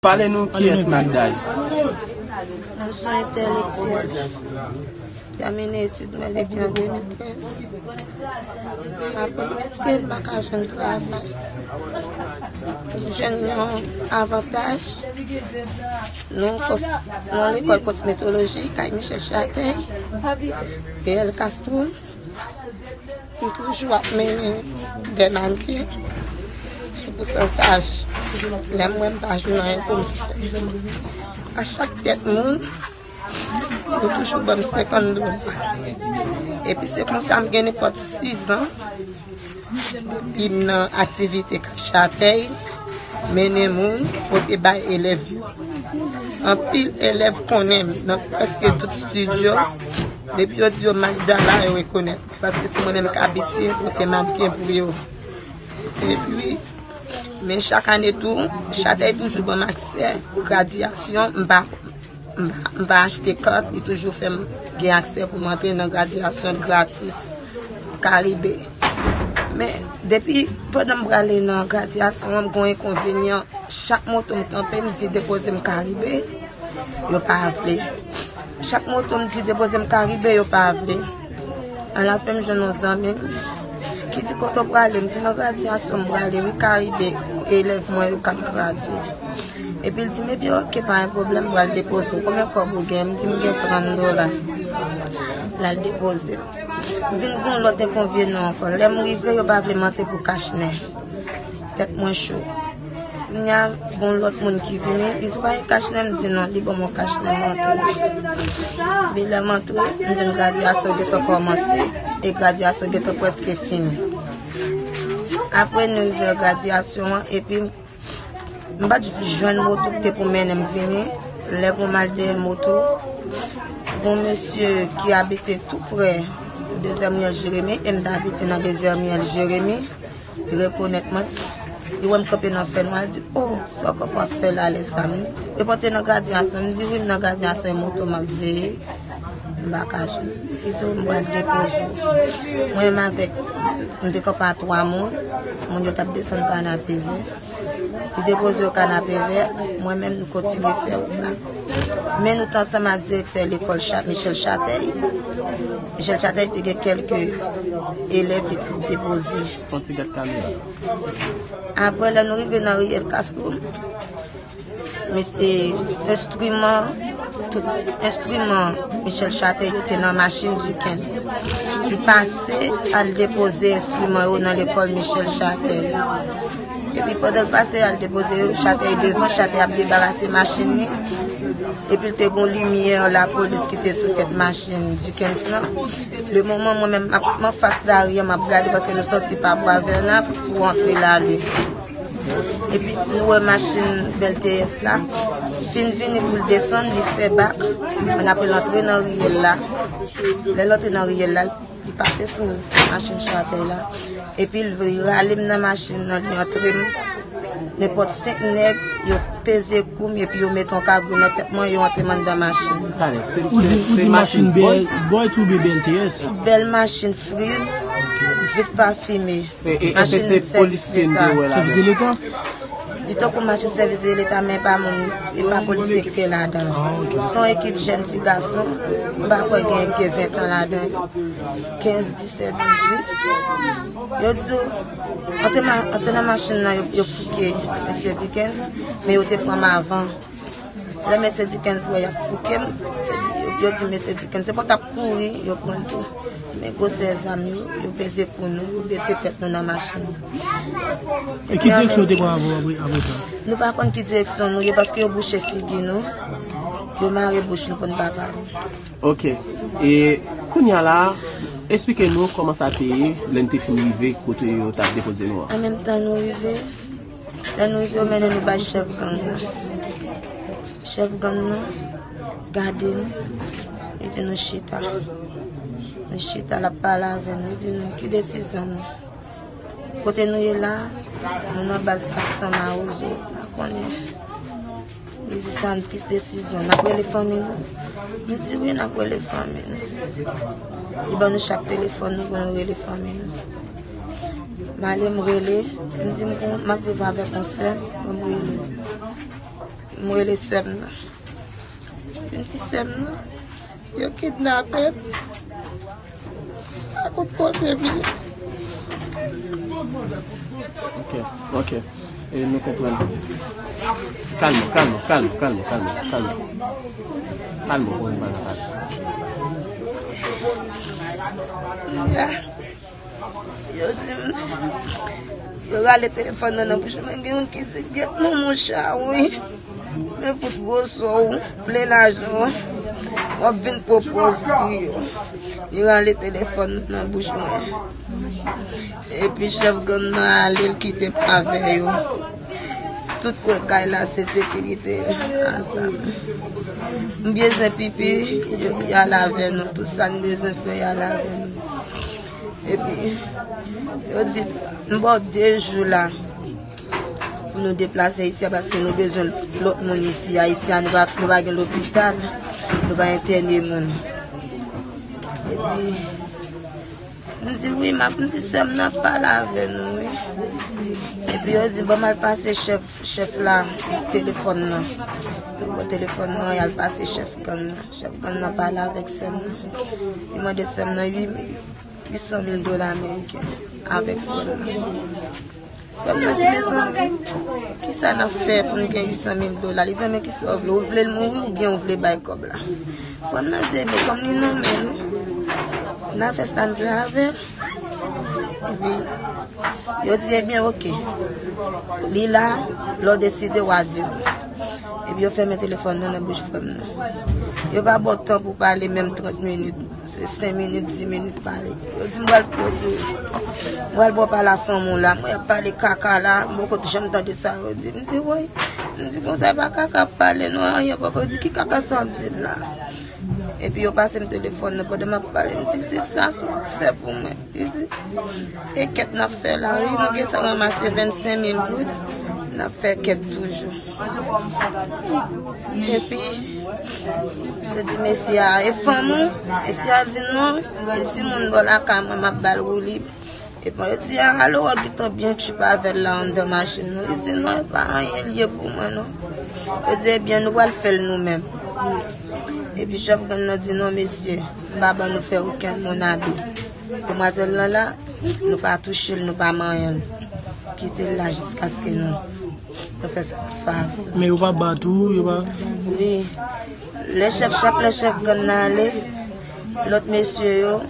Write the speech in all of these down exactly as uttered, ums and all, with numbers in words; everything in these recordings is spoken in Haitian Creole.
Pale nou kiyès Magda ye. Mwen se yon entèlektyèl. Tèmine etid mwen depi an de mil trèz. M ap remèsye m pa ka jwenn travay. M jwenn yon avantaj. Nou kòs-, nou lekòl kosmetoloji, kay Michel Chatey, Riyèl Castro. M toujou ap mennen de mannequin sou pousantaj. Lè m wè m pa jwenn anyen pou m fè. A chak tèt moun, yo toujou ban m senkant dola. Epi se konsa m gen nenpòt sis an. Depi m nan aktivite kay Chatey, mennen moun, pote bay elèv yo. Anpil elèv konnen m nan prèske tout estidyo. Depi yo di yo Magda la, yo rekonèt mwen, paske se mwen menm k abitye pote mannequin pou yo. Epi, men chak ane tou, Chatey toujou ban m aksè gradyasyon, m pa, m pa, m pa achte kat, li toujou fè m gen aksè pou m antre nan gradyasyon gratis Karibe. Men, depi pandan m prale nan gradyasyon an, m gen yon enkonvenyan. Chak moto m kanpe, m di depoze m Karibe, yo pa vle. Chak moto m di depoze m Karibe, yo pa vle. Alafen m jwenn yon zanmi m ki di, "Kote w prale?" M di, "Nan gradyasyon m prale wi, Karibe, elèv mwen yo k ap gradye." Epi l di m, "Ebyen, oke, pa gen pwoblèm, m pral depoze w. Konbyen kòb ou gen?" M di, "M gen trant dola." L al depoze m. M vin gen yon lòt enkonvenyan ankò. Lè m rive, yo pa vle m antre pou kachnen. Tèt mwen cho. Kounye a, gen yon lòt moun ki vini, li di, "Pa gen kachnen?" M di, "Non." Li ban m yon kachnen, m antre. Epi lè m antre, m jwenn gradyasyon gentan kòmanse, e gradyasyon gentan prèske fini. Apre nèf è gradyasyon an, epi m pa t jwenn moto ki te pou mennen m vini. Lè pou m al dèyè moto, gen yon mesye ki abite tou prè Dezè Miyèl Jeremi, e m t abite nan Dezè Miyèl Jeremi. Li rekonèt mwen. Li wè m kanpe nan fènwa, li di, "O, sa w kanpe ap fè la lè sa?" M di, "Repote nan gradyasyon." M di, "Wi, m nan gradyasyon, e moto m ap veye. M pa ka jwenn." Li di, "O, m pral depoze w." Mwen menm avèk, m te kanpe a twa moun. Moun yo t ap desann Kanapevè. Li depoze yo Kanapevè. Mwen menm, nou kontinye fè wout la. Men nou t ansanm ak direktè lekòl Cha-, Michel Chatey. Michel Chatey te gen kèlke elèv li t ap depoze. Fè yon ti gad kamera. Apre, lè nou rive nan riyèl Castro, mis-, e, enstriman, tout enstriman Michel Chatey yo te nan machin Dickens. Li pase al depoze enstriman yo nan lekòl Michel Chatey. Epi pandan l pase al depoze yo, Chatey devan, Chatey ap debarase machin li. Epi l te gen yon limyè lapolis ki te sou tèt machin Dickens lan. Le moman mwen menm m ap, m anfas lari an, m ap gade paske nou sòti pa Bwa Vèna pou antre Lale. Epi nou wè machin bèl T S la fin vini pou l desann, li fè bak. Ann apre l antre nan riyèl la. Lè l antre nan riyèl la, li pase sou machin Chatey la. Epi l rale m nan machin nan, li antre m. Nenpòt senk nèg, yo peze kou m epi yo mete yon kagou nan tèt mwen, yo antre m anndan machin nan. Talè, se, ou di, se, ou se di machin machin bèl, bòy? Bòy tou oubyen bèl T S? Bèl machin friz, vit pafime. E, e, èske se polisye m te wè la? Sèvis de Leta? Li tankou machin sèvis de Leta, men pa moun, e pa polisye ki te ladan l. Ah, ok. Se yon ekip jèn ti gason, m pa kwè gen, gen ven tan ladan yo. Kenz, disèt, dizuit. Yo di yo, antre ma-, antre nan machin nan, yo, yo fouke mesye Dickens, men yo te pran m avan. Lè mesye Dickens wè y ap fouke m, se di, yo, yo di mesye Dickens, se pou t ap kouri, yo pran l tou. Men gwosè zam yo, yo peze kou nou, yo bese tèt nou nan machin nan. E ki direksyon yo te pran avè w apre, apre sa? Nou pa konn ki direksyon nou ye, paske yo bouche figi nou, yo mare bouch nou pou n pa pale. Ok. E kounye a la, eksplike nou kòman sa te ye lè n te fin rive kote yo t ap depoze nou an. An menm tan nou rive, lè nou rive, yo mennen nou bay chèf gang nan. Chèf gang nan gade n, li di nou chita. Nou chita, l ap pale avè n, li di nou ki desizyon nou. Kote nou ye la, nou nan baz kat san Mawozo, pa konnen. Li di sa, n ki desizyon, n ap rele fanmi nou? Nou di wi, n ap rele fanmi nou. Li ban nou chak telefòn nou pou nou rele fanmi nou. M ale, m rele, m di m kon, m ap viv avèk yon sè m, ban m rele. M rele sè m nan. M di sè m nan, yo kidnape m. Pa konn kote m ye. Ok, ok. E nou konprann. Kalme, kalme, kalme, kalme, kalme, kalme. Kalme, bon, nou pa nan pale. Ya. Yo di m, yo rale telefòn nan nan bouch mwen. Gen youn ki di m, "Gèt mwen, monchè, wi. Men fout gwo so w, plen lajan w, w ap vin pwopozri yo." Li rale telefòn nan nan bouch mwen. Epi chèf gang nan ale, l kite m avè yo. Tout kwen kay la se sekirite ansanm. M bezwen pipi, yo, y al avè nou. Tout sa n bezwen fè, y al avè nou. Epi, yo di, m ba w de jou la pou nou deplase isi a, paske nou bezwen lòt moun isi a. Isi a, nou pa, nou pa gen lopital, nou pa entène moun. Epi, m di, "Wi, m ap," m di, "Sè m nan pale avè nou, wi." Epi, yo di, "Ban m al pase chèf, chèf la telefòn nan." Yo pran telefòn nan, y al pase chèf gang nan. Chèf gang nan pale avèk sè m nan. Li mande sè m nan uit, uit san mil dola ameriken avèk frè m nan. Frè m nan di, "Mezanmi, kisa n ap fè pou n gen uit san mil dola?" Li di, "Men kisa w vle? Ou vle l mouri oubyen ou vle bay kòb la?" Frè m nan di, "Ebyen, kòm li nan men nou, n a fè sa n vle avè l." Epi, yo di, "Ebyen, oke. Li la, lè w deside, w a di nou." Epi yo fèmen telefòn nan nan bouch frè m nan. Yo pa ba w tan pou pale menm trant minit, se senk minit, dis minit pale. Yo di m pral, yo di, "M pral ba w pale a fanmi w la." Mwen ap pale kaka la, m poko janm tande sa yo di. M di, "Woy." M di, "Konsa e pa kaka ap pale non, anyen poko di, ki kaka sa w ap di m la?" Epi yo pase m telefòn nan pandan m ap pale. M di, "Sista, sa w ap fè pou mwen?" Li di, "E kèt n ap fè la, wi, nou gentan ranmase vennsenk mil goud, n ap fè kèt toujou." Epi, yo di mesye a, "E fanmi w?" Mesye a di, "Non, e timoun bò lakay mwen, m ap ba l woulib." Epi yo di, "A, alò w gentan byen tchip avè l la anndan machin nan." Li di, "Non, e pa anyen l ye pou mwen, non." Yo di, "Ebyen, nou pral fè l nou menm." Epi chèf gang nan di, "Non, mesye, m pa ban nou fè okenn moun abe. Demwazèl lan la, nou pa touche l, nou pa manyen l. Kite l la jiskaske nou, nou fè sa n ap fè avè l." Men yo pa bat ou, yo pa Wi. Lè chèf, chak lè chèf gang nan ale, lòt mesye yo,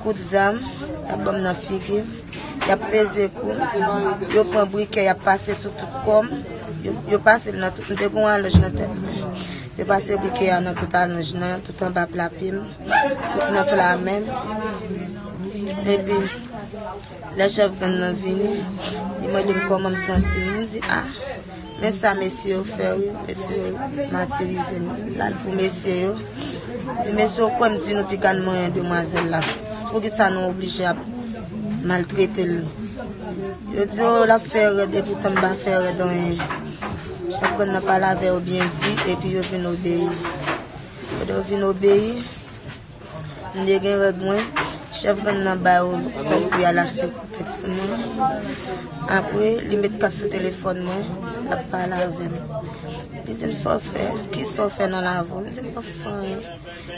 kout zam, y ap ban m nan figi m, y ap peze kou m, yo pran brikè, y ap pase sou tout kò m, yo, yo pase l nan tout, m te gen yon alonj nan tèt mwen. Yo pase brikè a nan tout alonj nan, tout anba pla pye m, tout nan pla men m. Epi, lè chèf gang nan vini, li mande m kòman m santi m. M di, "A, men sa mesye yo fè, wi, mesye yo matirize m." L al pou mesye yo. Di, "Mesye, ou kwè m di nou piga n manyen demwazèl la? Poukisa nou oblije ap maltrete l?" Yo di, "O, l ap fè rèd, epoutan m pa fè rèd anyen." Chèf gang nan pale avè yo byen di, epi yo vin obeyi. Lè yo vin obeyi, m te gen règ mwen, chèf gang nan ba yo kòb pou y al achte pou tèks mwen. Apre, li met kas sou telefòn mwen, l ap pale avè m. Li di m, "Sa w fè? Kisa w fè nan lavi w?" M di, "M pa fè anyen."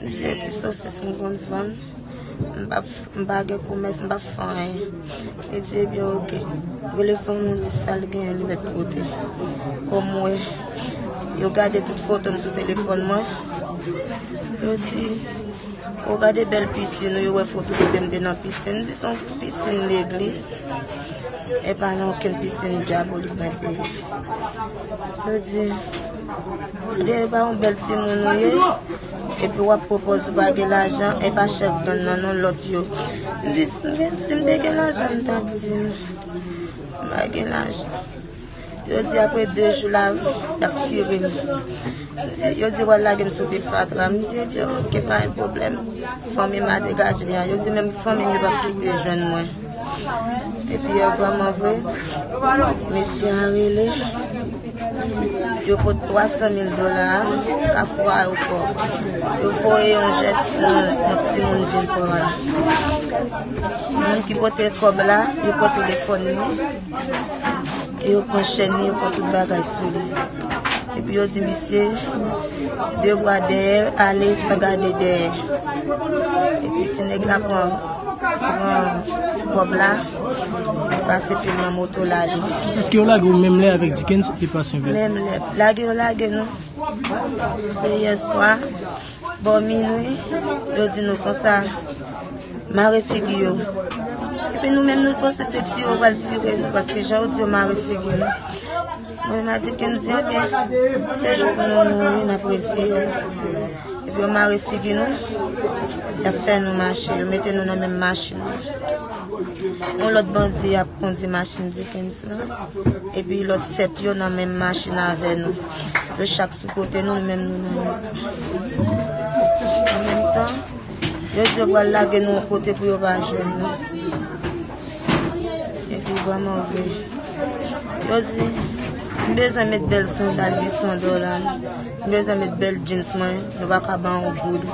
M di, "E ti sosis m konn vann, m pa, m pa gen komès, m pa fè anyen." Li di, "Ebyen, oke. Rele fanmi w, di sa l genyen, li mèt pote." Kòm m wè, yo gade tout foto m sou telefòn mwen. Yo di, "Ou gade bèl pisin ou, yo wè foto kote m te nan pisin." M di, "Se yon pisin legliz. E pa nan okenn pisin dyabolik mwen te ye." Yo di, "Gade, e pa yon bèl timoun ou ye, epi w ap pwopoze ou pa gen lajan, e pa chèf gang nan, non, lòt yo." M di, "Si m gen, si m te gen lajan, m t ap di nou. M pa gen lajan." Yo di apre de jou la, y ap tire m. M di, yo di, "W al lage m sou pye fatra." M di, "Ebyen, oke, pa gen pwoblèm." Fanmi m a degaje m. Yo di, "Menm fanmi m yo p ap kite jwenn mwen." Epi, e vrèman vre, mesye a rele. Yo pot twa san mil dola a, Kafou Ayewopò. Yo voye yon jèn, yon, yon timoun vin pran l. Moun ki pote kòb la, yo pran telefòn li. E yo pran chèn li, yo pran tout bagay sou li. Epi yo di misye, de bwa dèyè, ale san gade dèyè. Epi ti nèg la pran, pran kòb la, li pase pil nan moto l ale. Èske yo lage w menm lè avèk Dickens epi Passion Vert? Menm lè. Lage yo lage nou. Se yè swa, bò minwi, yo di nou konsa, mare figi yo. Epi nou menm nou panse se tire yo pral tire nou, paske jan yo di yo mare figi nou. Mwen, m a di Kenzi, ebyen, se jou pou nou mouri, n ap reziye nou. Epi yo mare figi nou, y ap fè nou mache, yo mete nou nan menm machin nan. Yon lòt bandi ap kondi machin Dickens lan, epi lòt sèt yo nan menm machin avè nou. Yo chak sou kote nou, nou menm nou nan mitan. An menm tan, yo di yo pral lage nou yon kote pou yo pa jwenn nou. Epi vrèman vre. Yo di, m bezwen met bèl sandal uit san dola, m bezwen met bèl jeans mwen, nou pa ka ban yon goud.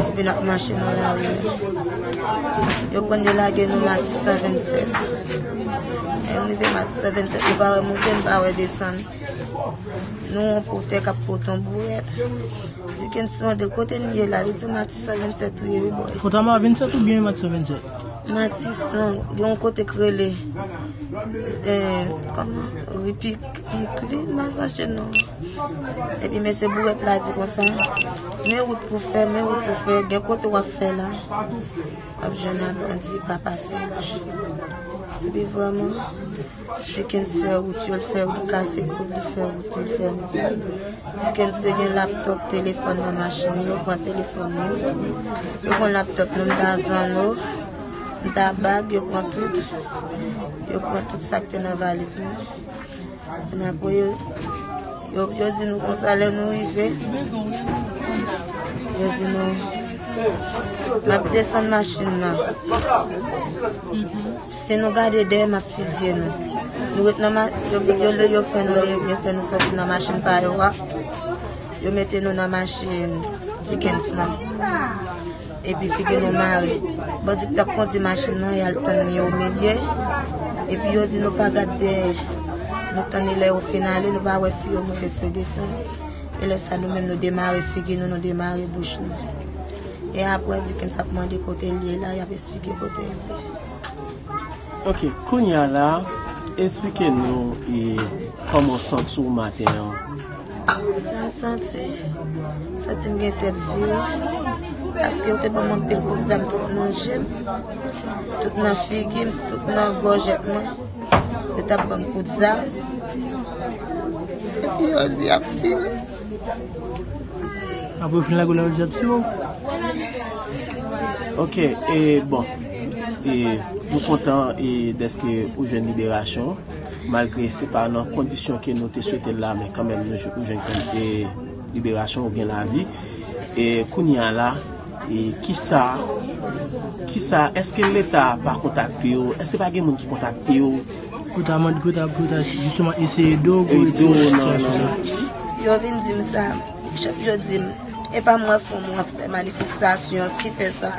Epi n ap mache nan lari. Yo pran yo lage nou Matisan vennsèt. Lè n rive Matisan vennsèt, nou pa wè moute, nou pa wè desann. Nou yon pòtè k ap pote yon bourèt. Dickens mande l kote n ye la, li di Matisan vennsèt ou ye wi bòy. Fotama vennsèt oubyen Matisan vennsèt? Matisan, gen yon kote k rele, eh, kòman? Ri Pik-, Pikli, m pa sonje non. Epi mesye bourèt la di konsa, men wout pou fè, men wout pou fè, gen kote w ap fè la. W ap jwenn a bandi pa pase la. Epi vrèman, Dickens fè wout yo, l fè wout, li kase koud, li fè wout yo, l fè wout yo. Dickens te gen laptòp, telefòn nan machin yo, yo pran telefòn yo. Yo pran laptòp nou, m ta zanno, m ta bag, yo pran tout. Yo pran tout sa k te nan valiz mwen. Ann apre, yo, yo, yo di nou konsa lè nou rive. Yo di nou, m ap desann machin nan. Si nou gade dèyè, m ap fizye nou. Nou ret nan ma-, yo, yo, yo, yo fè nou le-, yo fè nou sòti nan machin pa yo a. Yo mete nou nan machin Dickens lan. Epi figi nou mare. Bandi k t ap kondi machin nan, y al tann li omilye. Epi yo di nou pa gad dèyè. Nou tann li lè yo fin ale, nou pa wè si yo monte, si yo desann. E lè sa nou menm nou demare figi nou, nou demare bouch nou. E apre Dickens ap mande kote l ye la, y ap esplike kote l ye. Ok, kounye a la, esplike nou e, kòman w santi w maten an. Sa m santi, santi m gen tèt vire, paske yo te ban m anpil kout zam tout nan je m, tout nan figi m, tout nan gòjèt mwen. Yo t ap ban m kout zam. Epi yo di y ap tire. Apre yo fin lage w la, yo di y ap tire w. Ok, e bon, e nou kontan e dèske ou jwenn liberasyon, malgre se pa nan kondisyon ke nou te swete l la, men kanmenm nou jwenn, ou jwenn kante liberasyon, ou gen lavi. E kounye a la, e kisa, kisa, èske Leta pa kontakte w? Èske pa gen moun ki kontakte w? Pou ta mande, pou ta, pou ta jisteman eseye ede w pou retire w nan sitiyasyon sa. Yo vin di m sa, chèf yo di m, e pa mwen fè w ap fè manifestasyon ki fè sa.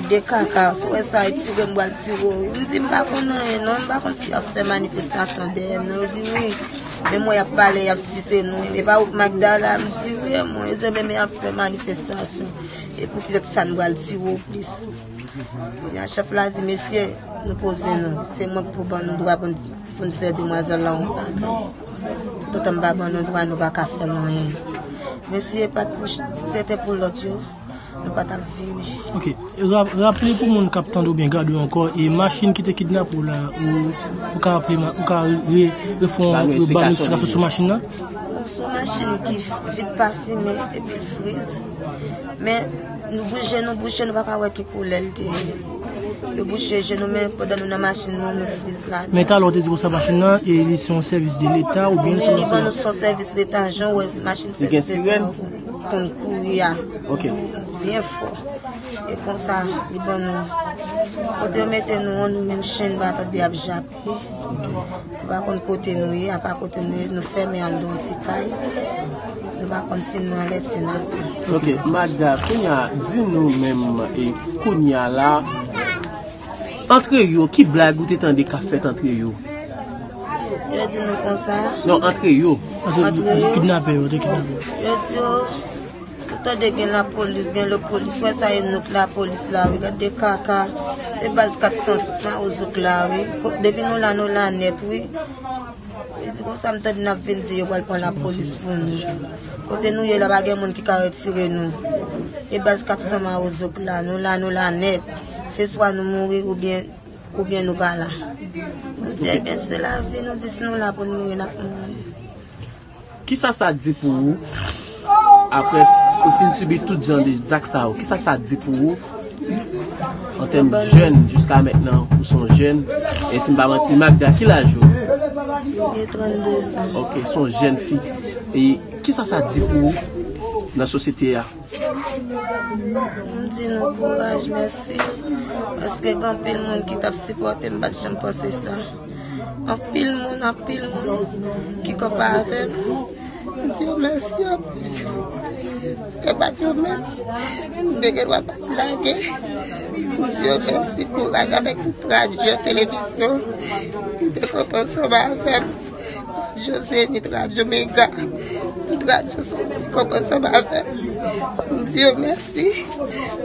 De kaka, si w wè sa, e tire m pral tire w. M di m pa konn anyen non, m pa konn si y ap fè manifestasyon dèyè m non. Yo di wi, men mwen y ap pale, y ap site nou. E pa ou k Magdala, m di wi, mwen, yo di men y ap fè manifestasyon. E poutèt sa n pral tire w plis. Kounye a chèf la di, mesye, nou poze nou. Se mwen k pou ban nou dwa pou n, pou n fè demwazèl la yon bagay. Toutan m pa ban nou dwa, nou pa ka fè l anyen. Mesye, pa t pou ch-, se te pou lòt yo, nou pa t ap vini. Ok. Ra-, raple pou moun k ap tande oubyen gade w ankò, e machin ki te kidnape w la, ou, ou ka raple ma-, ou ka re-, refè yon, ban nou eksplikasyon sou machin nan? Bon, se yon machin ki vit pafimen epi l friz. Men, nou bouche, nou bouche, nou pa ka wè ki koulè l te ye. Yo bouche je nou, men pandan nou nan machin nan, nou friz la. Men talè w te di konsa machin nan, e li se yon sèvis de Leta oubyen li se yon... Li ban nou se yon sèvis Leta, jan w wè machin sèvis Leta yo konn kouri a. Ok. Byen fò. E konsa, li ban nou. Kote yo mete nou an, nou menm chen n pa tande y ap jape. Nou pa konn kote nou ye, apa kote nou ye, nou fèmen anndan yon ti kay. Nou pa konn si nou anlè, si nou atè. Ok, Magda, kounye a, di nou menm, e, kounye a la, antre yo, ki blag ou te tande k ap fèt antre yo? Yo di nou konsa. Non, antre yo. Antre, antre, yo kidnape yo, te kidnape yo. Yo di yo, nou tande gen lapolis, gen lapolis. Wè sa e nouk lapolis la, wi, gade kaka. Se baz kat san sis Mawozo k la, wi. Ko-, depi nou la, nou la nèt, wi. Yo di konsa m tande n ap vin di yo pral pran lapolis pou nou. Kote nou ye la, pa gen moun ki ka retire nou. E baz kat san Mawozo k la, nou la, nou la nèt. Se swa nou mouri oubyen, oubyen nou pa la. Nou di, ebyen, se lavi, nou di si nou la pou n mouri, n ap mouri. Kisa sa di pou ou, apre ou fin sibi tout jan de zak sa yo, kisa sa di pou ou an tèm jèn, jiska mentnan ou se yon jèn, e si m pa manti, Magda, ki laj ou? Gen trannde zan. Ok, se yon jèn fi. E kisa sa di pou ou nan sosyete a? M di nou kouraj, mèsi. Paske gen anpil moun ki t ap sipòte m, m pa t janm panse sa. Anpil moun, anpil moun ki kanpe avè m. M di yo mèsi anpil. Se pa t yo menm, m te gen dwa pa t lage. M di yo mèsi, kouraj avèk tout radyo, televizyon ki te kanpe ansanm avè m. Radyo Zenith, Radyo Mega, tout radyo sa yo te kanpe ansanm avè m. M di yo mèsi,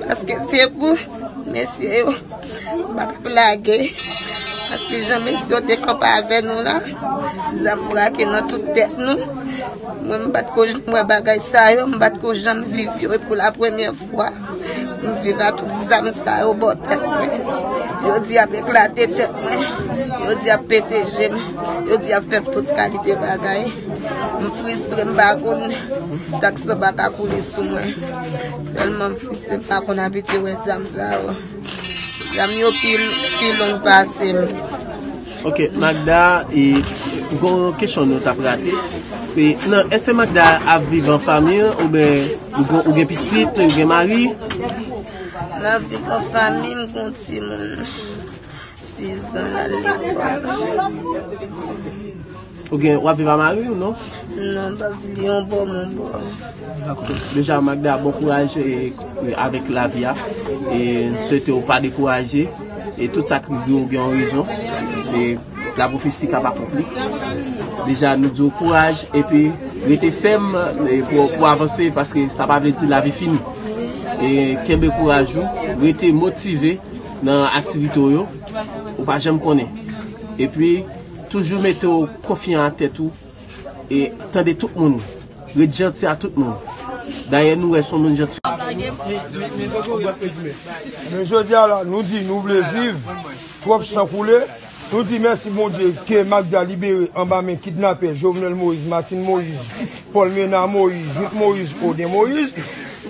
paske se pou mesye yo, m pa t ap lage. Paske jan mesye yo te kanpe avè nou la, zam brake nan tout tèt nou. Mwen, m pa t ko janm wè bagay sa yo, m pa t ko janm viv yo, e pou la premyè fwa. M viv a tout zam sa yo bò tèt mwen. Yo di y ap eklate tèt mwen. Yo di y ap pete je m. Yo di y ap fè m tout kalite bagay. M fristre, m pa konn, tak san pa ka koule sou mwen. Tèlman m fristre, m pa konn abitye wè zam sa yo. Zam yo pi, pi long pase m. Ok, Magda, e, gon kesyon nou t ap rate. E, nan, èske Magda ap viv an fanmi oubyen ou gen, ou gen pitit, ou gen mari? M ap viv an fanmi, m gon timoun sis an, l al lekòl. Ou gen, w ap viv a mari w, non? Non, m p ap viv, li yon bò, m yon bò. Dakò. Deja, Magda, bon kouraj, e, e, avèk lavi a. E, m swete w pa dekouraje. E tout sa k rive w gen yon rezon. Se lapwofesi k ap akonpli. Deja, nou di w kouraj, epi rete fèm, e, pou, pou avanse, paske sa pa vle di lavi fini. E kenbe kouraj ou, rete motive nan aktivite w yo, ou pa janm konnen. Epi, toujou mete w konfyan a tèt ou, e tande tout moun. Ret janti a tout moun. Dayè, nou wè se yon moun janti. Men jodi a la, nou di nou vle viv, twòp san koule. Nou di mèsi Bondye ke Magda libere anba men kidnapè Jovenel Moïse, Martine Moïse, Paul Ménard Moïse, Jouthe Moïse, Odin Moïse.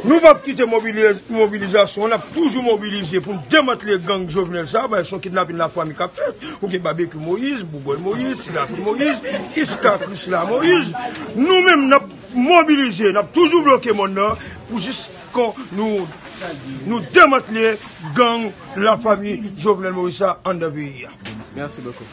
Nou p ap kite mobiliz-, mobilizasyon an, n ap toujou mobilize pou n demantle gang Jovenel sa, paske se yon kidnapin lafanmi k ap fèt. Ou gen Babekyou Moïse, Bouboy Moïse, Silakri Moïse, Iska Krisla Moïse. Nou menm, n ap mobilize, n ap toujou bloke mòn nan pou jis kan nou, nou demantle gang lafanmi Jovenel Moïse sa anndan peyi a. Merci beaucoup.